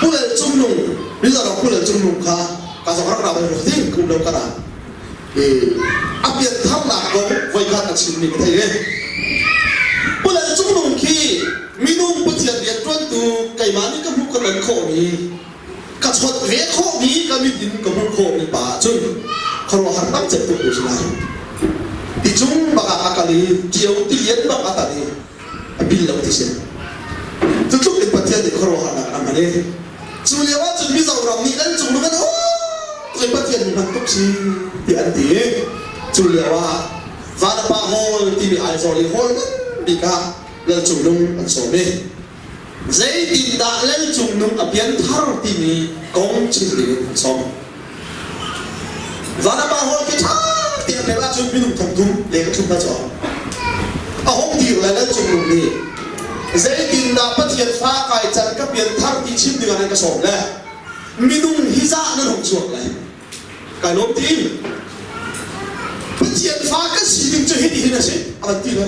Pu Lal Cung Nung, Mizoram Pu Lal Cung Nung kha ka zong rak ra bal rua ding kum lo ka ra. A piantharnak kong voikhat a chimmi ka thei ve. Pu Lal Cung Nung khi minung Pathian rianṭuantu keimah nih ka hmuh ka ton khawhmi ka chawnh ve khawhmi ka mit in ka hmuh khawhmi pa ahcun khuaruahhar tam cem tuk tu si lai. Ti cung bak ah a kal i ṭio tilian bak a tan i a bil lo ti si. Cu tluk in Pathian nih khuaruahharnak a hman i cu lio ahcun Mizoram nih nan cung nu kan um Pathian nih hman tuk si ti an ti i cu lio ah Vanapa Hall timi Aizawl i hall ngan bik ah Lal Cung Nung an sawm i zeitindah Lal Cung Nung a pianthar timi kong chim ding in an sawm. Vanapa Hall khi ṭha tein rel ahcun minung 3000 leng a ṭhum hna cu. A hung dir le Lal Cung Nung nih zeitindah Pathian fa kai can ka pianthar ti chim ding ah nan ka sawm le minung hi zah nan hung chuak le kai lawm ti Pathian fa kan si ding cu hiti hin a si a van ti le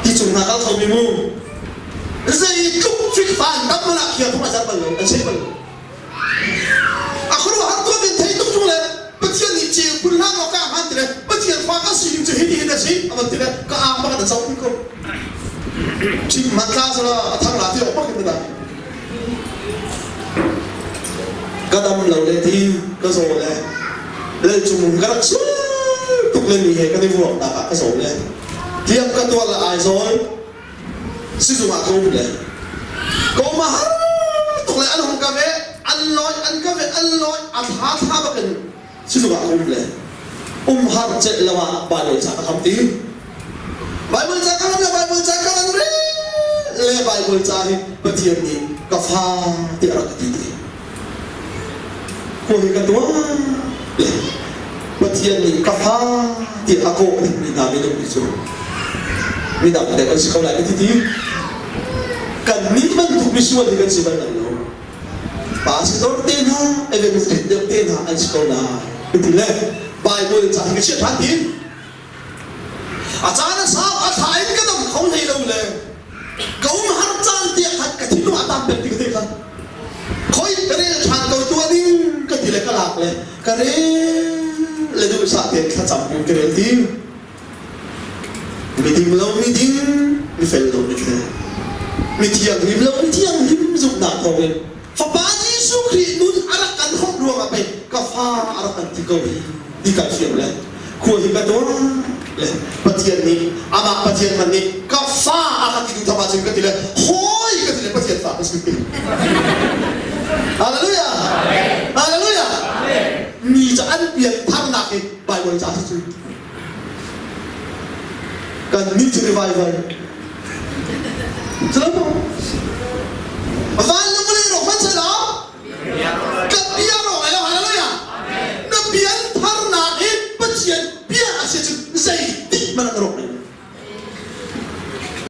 ti cung hna kal kho mi mu zeitluk Khrihfa an tam hmanh ah khia thum a zat bal lo an cheh bal lo A khuaruahhar tuah men thei tuk ṭung le Pathian nih ceu phun hlah law ka hman ti le Pathian fa ka si ding cu hiti hin a si a van ti le ka ang bak in a co ko. Chim hman tla sala a thang la ti awk bak in da. Ka dam lo le ti ka zaw le lel cung ka rak sul tuk le mi he kan i vuak nak ah ka zaw le tiam ka tuah le ai zawl Sizung ah ka um le ka um a har tuk le an hung ka veh an lawi an ka veh an lawi a thla thla bak in sizung ah ka um le um har celh lo ah Bible ca ka kham ti Bible ca ka ram le Bible ca ka ran re le Bible ca hi Pathian nih ka fa ti a rak ka ti ti Khua hi ka tuah le Pathian nih ka fa ti a kawh dingmi hna minung hi cu midang dek an si ko lai ka ti ti. Kannih bantuk misual hi kan si bal lo. Pastor te hna, evangelist deuh te hna an si ko lai. Ka ti le Bible ca hi ka chiah ṭhan ti. A caan a sau, a thla in ka dam kho hlei lo le ka um har caan tiah khan ka thinlung a tam peng ti ka theih kha. Khoi ka rel ṭhan ko tuah ding ka ti le ka lak le ka rel le duhsah tein thlacam in ka rel ti. Miding lo miding, mifel lo mifel. Mithianghlim lo mithianghlim zumhnak thawngin Fapa Jesuh Khrih nun a rak kan hrawmh ruangah pei ka fa a rak kan ti ko hi ti kai fiang le khua hi ka tuar le Pathian nih amah Pathian hmanh nih ka fa a ka ti duh tham ahcun ka ti le hawi ka ti le Pathian fa ka si ti. Hallelujah! Hallelujah! Mi ca an pian tharnak hi Bible ca si cu. Kan nih cu revival. Cu Van le vawlei rawk hmanh selaw ka bia rawk ai lo hallelujah. Na pian tharnak hi Pathian bia a si cu zeitik hmanh ah ka rawk.